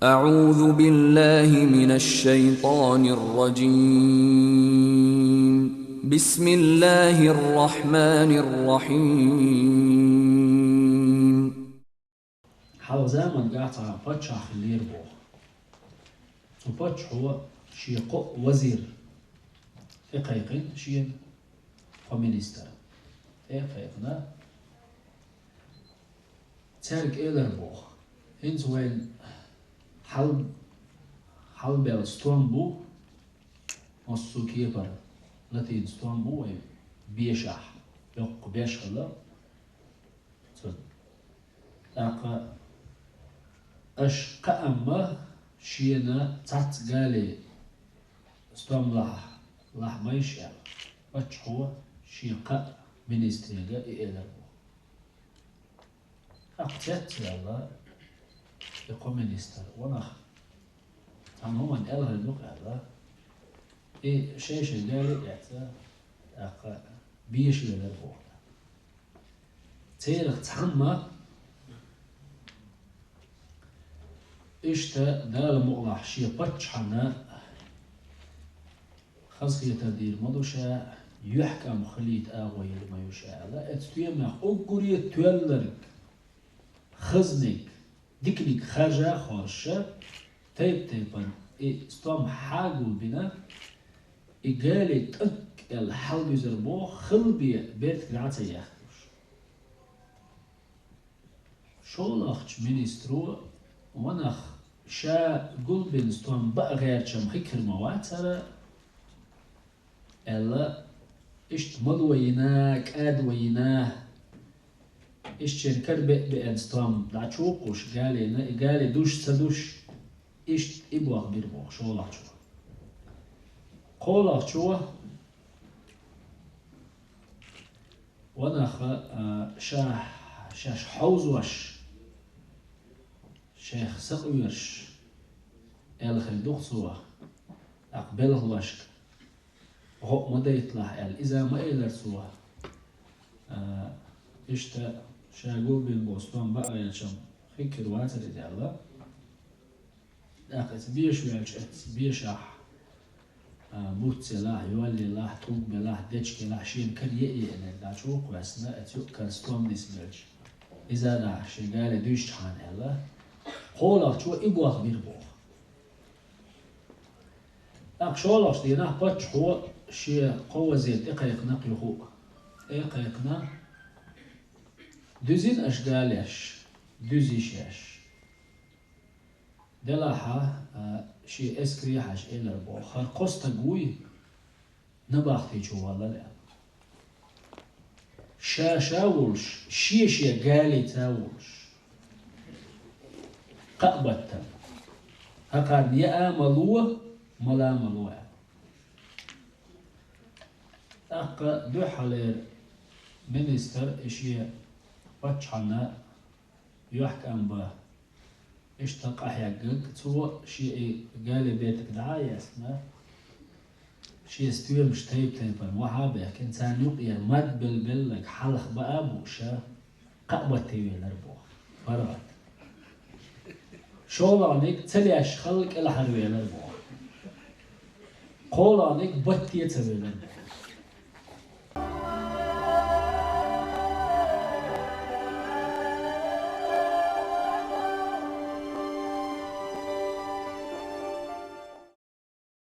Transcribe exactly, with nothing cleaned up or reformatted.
أعوذ بالله من الشيطان الرجيم. بسم الله الرحمن الرحيم. Хьалха заманахь цхьа паччахь хиллера боху. Цу паччахьо шен кхоъ вазир тӀекхайкхина, шена кхо министр тӀекхайкхина. Цаьрга элира боху: «ХӀинца вайн хьал-, хьалабаьлла стом бу, массо а кепара латийна стом бу вайн бешахь, боккха беш хилла». Цо: «ТӀаккха аша кхаамма шена цхьацца гали стом лахь-, лахьмайша», — аьлла, паччахьо шен кхаа министрга и элира боху. ТӀаккха цецваьлла и кхо министр, ванах цхьана хӀуманна аьлла хир ду-кх аьлла, и шай-шай гали а эцна, тӀаккха беша велира боху. Церах цхьамма иштта Дала мукъалахь шен паччахьна хазахетар дийр ма ду ша, юьхькӀам хилийта агӀо йийр ма ю ша аьлла, оцу стоьмах уггаре тоьлларг, хазниг, диканиг харжа а хоржуш, тайп-тайпана и стом хьагулбина, и гали тӀаккха аьлла хьалдуьзура боху, хала бен бертиг дӀа ца яхкалуш. ШолгӀачу министро, ванах, ша гулбина стом баа гӀерташ-м хи кхир ма вацара, аьлла, иштта мало йина, кӀадо йина, иштта шен кара беа-беана стом дӀачувоккхуш, галина, и гали душ ца душ, иштта и боху бира боху шолгӀачо. КхоалгӀачо, ванах, а, ша, шаьш хьовзош, шайх сакъоьруш, аьлла хир ду-кх цо, тӀаккха белхалошка гӀо а ма дайталахь аьлла, иза ма элира цо. А, иштта ша гулбина болу стом баа гӀерташ-м хи кхир вацара иза аьлла. ТӀаккха иза беша ваьлча, оцу бешахь, а, буц елахь, йол елахь, тӀулг белахь, дечиг елахь, шена кара еа-еанарг дӀачу а кхоьссина, оцу юкъ кара стом нисбелча, иза нах шен гали дуьйсучхьана аьлла, кхоалгӀачо и боху бира боху. ТӀаккха шолгӀачу дийнахь паччахьо шен кхо вазир тӀекхайкхина кхин юха а. ТӀекхайкхина: «Дуьзина аша галеш, дуьзий шаьш? Делахь, а, шен эскаре хьажа», — элира боху. «ХӀара кхо стаг вуй набахти чу валлал», — аьлла. Ша-ша волуш, шен-шен галица волуш, кхаа баттана. ХӀокхарна яа ма ло, мала ма ло аьлла. ТӀаккха дуьххьалера министр и шен паччахьна юьхькӀам бан иштта къахьегнарг, цо шен и гали бетиг дӀа а естина, шен стоьмаш тайп-тайпана вахьа а баьхкина, царна юкъера мад белла-белларг хьалха баа а бууш, кхаа батте велира боху, паргӀат. ШолгӀаниг ца леш хала кӀелхьарвелира боху. КхоалгӀаниг батте ца велира боху.